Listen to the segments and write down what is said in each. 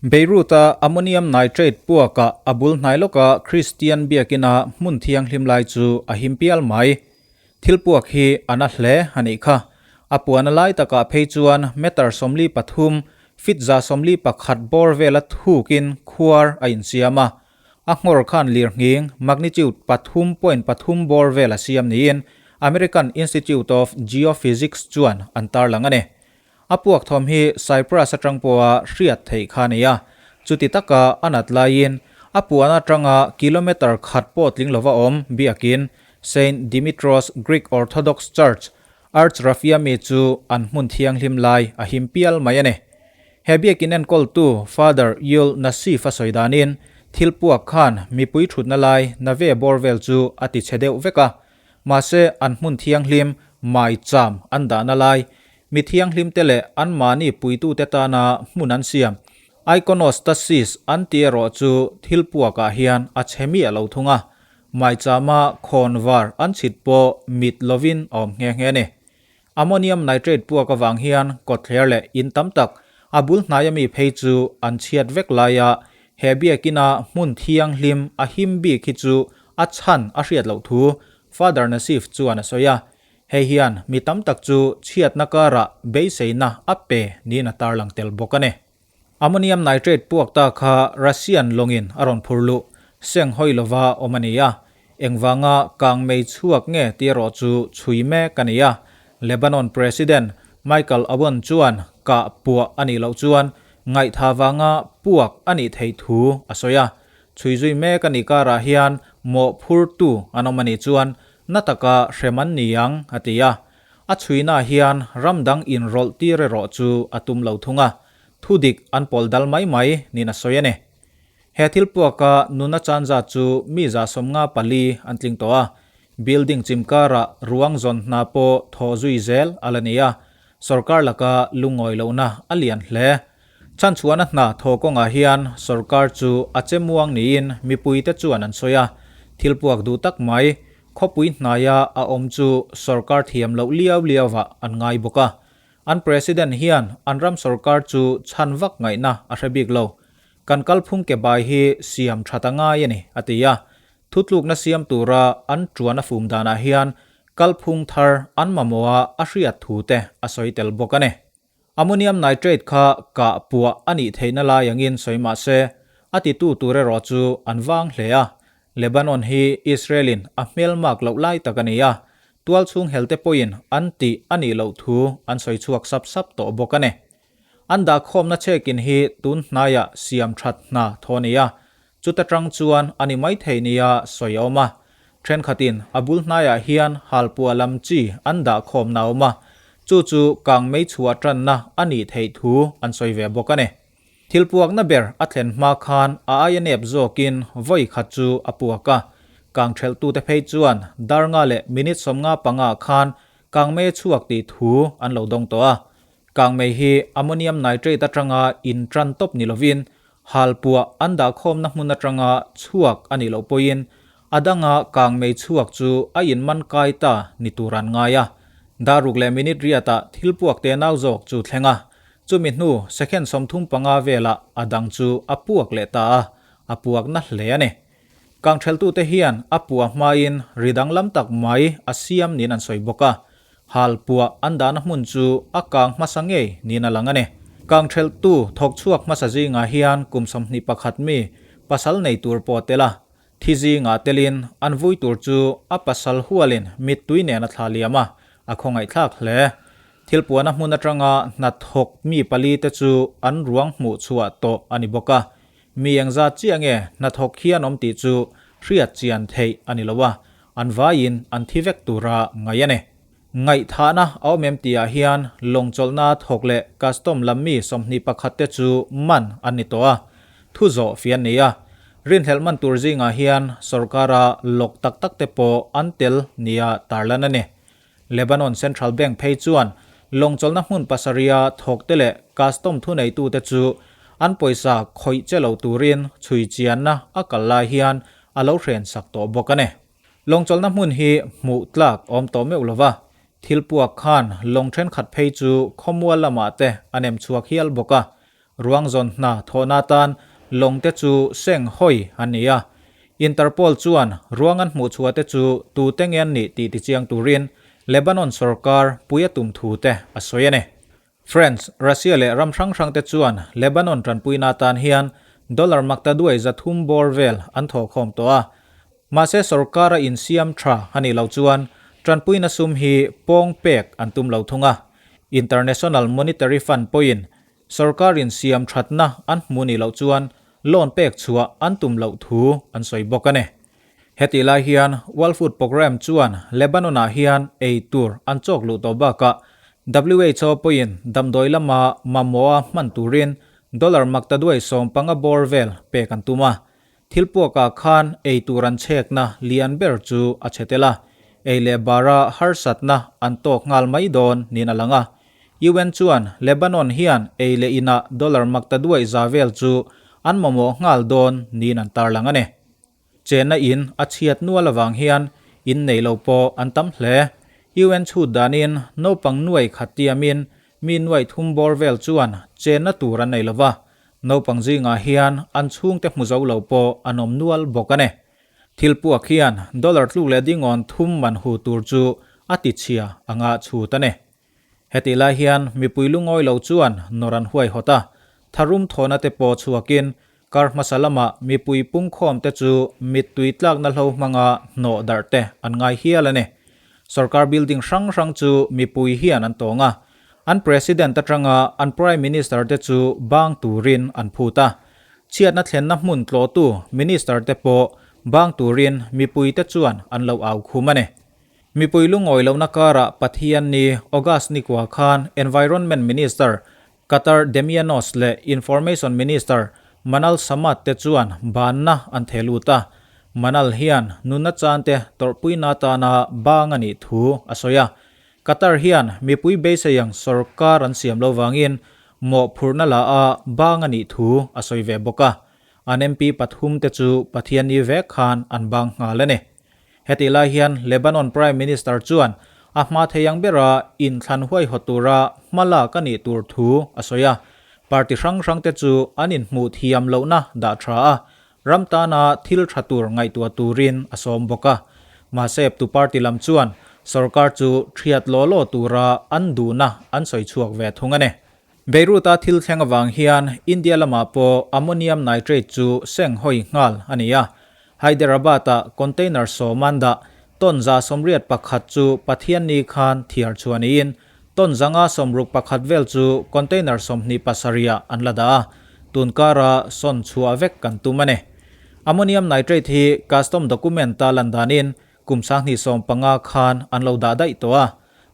Beirut-a ammonium nitrate puakah a bul hnai lawka Kristian biakina hmun thianghlim lai chu a him pial mai. Thil puak hi a na hle a nih kha. A puana lai takah phei chuan meter 43, feet 141 bawr vela thukin khuar a insiam a. A nghawr khan lirnghing magnitude 3.3 bawr vel a siam niin American Institute of Geophysics chuan an tarlang a ni. A puak thawm hi Cyprus atang pawha hriat theih kha a ni a, chuti taka a nat laiin a puan atanga kilometre khat pawh tling lova awm biakin Saint Dimitros Greek Orthodox Church, Arch Rafia mi chu an hmun thianghlim lai a him pial mai a ni. He biakin enkawltu Father Yul Nassif a sawi danin thil puak khan mipui thutna lai nave bawr vel chu a ti chhe deuh vek a, mahse an hmun thianghlim mai cham an dahna lai Mi thianghlimte leh anmahni puitute tana hmun an siam. Iconostasis an tih erawh chu thil puakah hian a chhe miah lo thung a, maichama khawn var an chhit pawh mit lovin a awm nghe nghe a ni. Ammonium nitrate puak avang hian kawtthler leh in tam tak a bul hnaia mi phei chu an chhiat vek laia he biakina hmun thianghlim a him bik hi chu a chhan a hriat loh thu Father Nassif chuan a sawi a. Hei hian mi tam tak chu chhiatna karah beiseina a pe niin a tarlang tel bawk a ni. Ammonium nitrate puak ta kha Russian lawngin a rawn phur luh seng hawi lova awm a ni a, engvanga kang mei chhuak nge tih erawh chu chhui mek a ni a. Lebanon President Michael Aoun chuan kah puah a nih loh chuan ngaihtha vanga puak a nih theih thu a sawi a. Chhui zui mek a nih karah hian mawhphurtu an awm a nih chuan Na taka hrem an ni ang, a ti a. A chhuina hian ram dang inrawlh tir erawh chu a tum lo thung a, thu dik an pawl dal mai mai niin a sawi a ni. He thil puaka nuna chan zat chu mi 54 an tling tawh a, building chim karah ruang zawn hna pawh thawh zui zel a la ni a, sorkar laka lungawi lohna a lian hle. Chhanchhuahna hna thaw kawngah hian sorkar chu a che muang niin mipuite chuan an sawi a, thil puak duh tak mai khawpui hnaia a awm chu sorkar thiam loh liau liauah an ngai bawk a. An President hian an ram sorkar chu chhan vak ngaihna a hre bik lo. Kan kalphung ke bai hi siam that a ngai a ni, a ti a. Thutlukna siam tura an tuan a fum danah hian kalphung thar an mamawha a hriat thu te a sawi tel bawk a ni. Ammonium nitrate kha kah puah a nih theihna lai angin sawi mah se, a titu tur erawh chu an vang hle a. Lebanon hi Israel-in a hmelmak loh lai tak a ni a, tualchhung helte pawhin an tih a nih loh thu an sawi chhuak sap sap tawh bawk a ni. An dahkhawmna chekin hi tun hnaiah siam that hna thaw a ni a, chuta tang chuan a ni maithei nia sawi a awm a. Thenkhatin a bul hnaiah hian halpuah lam chi an dahkhawmna a awm a, chu chu kang mei chhuah tanna a nih theih thu an sawi ve bawk a ni. Thil puakna ber a thlen hma khan a aia nep zawkin vawi khat chu a puak a, kang thelhtute phei chuan dar nga leh minute 55 khan kang mei a chhuak tih thu an lo dawng tawh a. Kang mei hi ammonium nitrate atanga in tan tawp ni lovin Halpuah an dahkhawmna hmun atanga chhuak a nih loh pawhin a danga kangmei chhuak chu a inman kai ta ni tur an ngai a. Daruk leh minute riatah thil puak te nau zawk chu thleng a, chumi hnu second 35 velah a dang chu a puak leh ta a, a puak na hle a ni. Kangtheltute hian a puah hmain ri danglam tak mai a siam niin an sawi bawk a, hal puah an dahna hmun chu a kang hmasa ngei niin a lang a ni. Kangtheltu thawk chhuak hmasa zingah hian kum 21 mi pasal nei tur pawh a tel a, thi zingah telin an vui tur chu a pasal hualin mittui nen a thla liam a, a khawngaihthlak hle. Thil puahna hmun atanga hnathawk mi pali te chu an ruang hmuh chhuah tawh a ni bawk a, Mi engzat chiah nge hnathawk hian awm tih chu hriat chian theih a ni lo a, an vaiin an thi vek tura ngaih a ni. Ngaihthahna a awm em tihah hian lawngchawlhna thawk leh custom lam mi 21 te chu man an ni tawh a, thu zawh fi an ni a. Rinhlelh man tur zingah hian sorkara lawk tak tak te pawh an tel nia tarlan a ni. Lebanon Central Bank phei chuan lawngchawlhna hmun pasarih-a thawkte leh custom thuneitute chu an pawisa khawih che lo turin chhui chianna a kal lai hian a lo hren sak tawh bawk a ni. Lawngchawlhna hmun hi hmuh tlak awm tawh meuh lova, thil puak khan lawng thenkhat phei chu khawmual lamah te a nem chhuak hial bawk a. Ruang zawn hna thawhna atan lawng te chu seng hawi an ni a. Interpol chuan ruang an hmuh chhuah te chu tute nge an nih tih tichiang turin Lebanon sorkar pui a tum thu te a sawi a ni. France, Russia leh ram hrang hrang te chuan Lebanon tanpuina atan hian dollar makta duai 300 bawr vel an thawhkhawm tawh a. Mahse sorkara insiam tha a nih loh chuan tanpuina sum hi pawng pek an tum lo thung a. International Monetary Fund pawhin sorkar insiam thatna an hmu nih loh chuan loan pek chhuah an tum loh thu an sawi bawk a ni. Hetih lai hian World Food Programme chuan Lebanon-ah hian ei tur an chawk luh tawh bakah WHO pawhin damdawi lama mamawha hman turin dollar maktaduai 15 bawr vel pek an tum a. Thil puakah khan ei tur an chhekna lian ber chu a chhe tel a, ei leh bara harsatna an tawk nghal mai dawn niin a lang a. UN chuan Lebanon hian ei leh inah dollar maktaduai za vel chu an mamawh nghal dawn niin an tarlang a ni. Chenna in a chhiat nual avang hian in nei lo pawh an tam hle. UN chhut danin naupang nuai khat tiamin mi nuai thum bawr vel chuan chenna tur an nei lo va, naupang zingah hian an chhungte hmu zo lo pawh an awm nual bawk a ni. Thil puak hian dollar tluk leh dingawn thum man hu tur chu a tichhia anga chhut a ni. Hetih lai hian mipui lungawi lo chuan nawr an huaihawt a, tharum thawhna te pawh chhuakin kar hmasa lama mipui pungkhawm te chu mittui tlakna hlo hmanga hnawh darh te an ngai hial a ni. Sorkar building hrang hrang chu mipui hian an tawng a, an President atanga an Prime Minister te chu bang turin an phut a. Chhiatna thlenna hmun tlawhtu Minister te pawh bang turin mipui te chuan an lo au khum a ni. Mipui lungawi lohna karah Pathian ni August nikua khan Environment Minister Qatar Demianos leh Information Minister Manal Samad te chuan banna an theh lut a. Manal hian nunna chante tawrhpuina atana bang a nih thu a sawi a. Qatar hian mipui beisei ang sorkar an siam lo vangin mawhphurhna la a bang a nih thu a sawi ve bawk a. An MP pathum te chu Pathian ni vek khan an bang nghal a ni. Hetih lai hian Lebanon Prime Minister chuan a hma thei ang bera inthlan huaihawt tura hma lak a nih tur thu a sawi a. Party hrang hrangte chu an inhmuh thiam lohna dah tha a, ram tana thil tha tur ngaihtuah turin a sawm bawk a. Mahse eptu party lam chuan sorkar chu thiat law law tura an duhna an sawi chhuak ve thung a ni. Beirut-a thil thleng avang hian India lamah pawh ammonium nitrate chu seng hawi nghal a ni a. Hyderabad-a container sawman dah ton 181 chu Pathianni khan thiar chhuah niin ton 561 vel chu container 27-ah an la dah a, tun kara sawn chhuah vek kan tum a ni. Ammonium nitrate hi custom document-a lan danin kum 2015 khan an lo dah daih tawh a.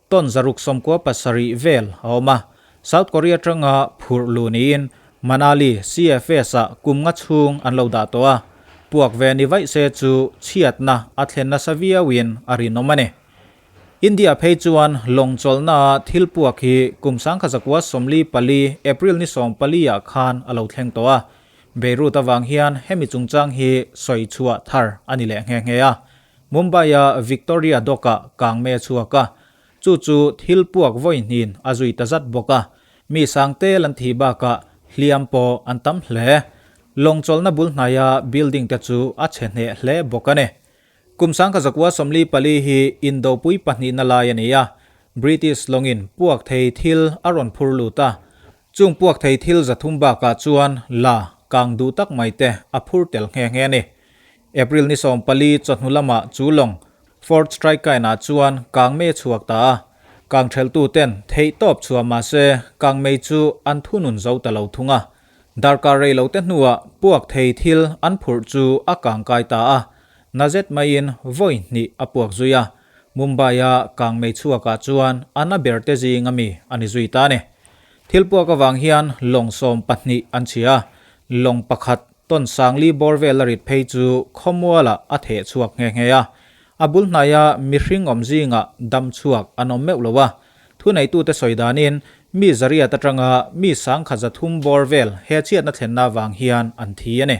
Ton 697 vel a awm a, South Korea atanga phurh luh niin Manali CFS-ah kum nga chhung an lo dah tawh a, puak ve ni vaih se chu chhiatna a thlen nasa viauin a rinawm a ni. India phei chuan lawng chawlhnaa thil puak hi kum 1944 April ni 14 ah khan a lo thleng tawh a, Beirut avang hian hemi chungchang hi sawi chhuah thar a ni leh nghe nghe a. Mumbai-a Victoria Dock-ah kangme a chhuak a, chu chu thil puak vawi hnin a zui ta zat bawk a. Mi sang tel an thih bakah hliam pawh an tam hle. Lawng chawlhna bul hnaia building te chu a chhe hneh hle bawk a ni. Kum 1944 hi indopui pahnihna lai a ni a, British lawngin puak thei thil a rawn phur lut a. Chung puak thei thil 300 bakah chuan la kang duh tak mai te a phur tel nghe nghe a ni. April ni 14 chawhnu lamah chu lawng Fort Strikeine-ah chuan kangmei a chhuak ta a, kang theltuten theih tawp chhuah mah se kangmei chu an thunun zo ta lo thung a. Darkar rei lo te hnuah puak thei thil an phurh chu a kang kai ta a, na zet maiin vawi hnih a puak zui a, Mumbai-a kangmei chhuakah chuan a na ber te zing ami a ni zui ta a ni. Thil puak avang hian lawng 12 an chhia a, lawng pakhat Tawn Sangli bawr vel a rit phei chu khawmualah a theh chhuak nghe nghe a. A bul hnaia mihring awm zingah dam chhuak an awm meuh lo a. Thuneitute sawi danin mi zariat atanga mi 1300 bawr vel he chhiatna thlenna vang hian an thi a ni.